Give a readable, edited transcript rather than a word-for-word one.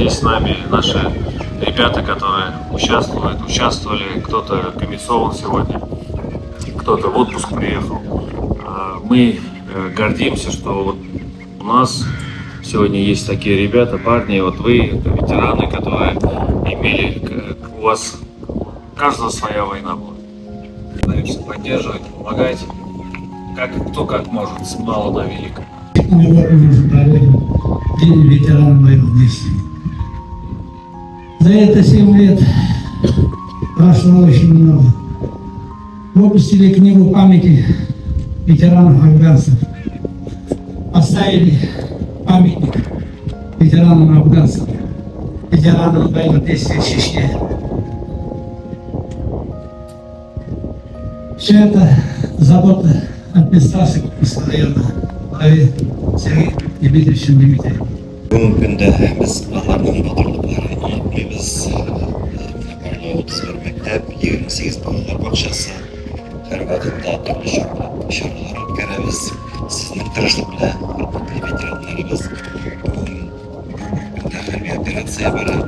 Здесь с нами наши ребята, которые участвуют, участвовали, кто-то комиссован сегодня, кто-то в отпуск приехал. Мы гордимся, что вот у нас сегодня есть такие ребята, парни, вот вы, это ветераны, которые имели, у вас у каждого своя война была. Стараемся поддерживать, помогать, как, кто как может, с мала до велика. Мы вот мы уже проводим День ветеранов боевых действий. За это 7 лет прошло очень много. Выпустили книгу памяти ветеранов афганцев. Поставили памятник ветеранам афганцев, ветеранам боевых действий в Чечне. Все это забота администрации Кукморского района, главе Сергея Дмитриевича Дмитриева. Бүгенге көндә без аларның батырлыкларын онытмыйбыз. Менә барлыгы 31 мәктәп, 28 балалар бакчасы. Һәрвакытта төрле чаралар үткәрәбез. Сезнең тырышлык белән, хөрмәтле ветераннарыбыз, бүген бүгенге көндә хәрби операция бара.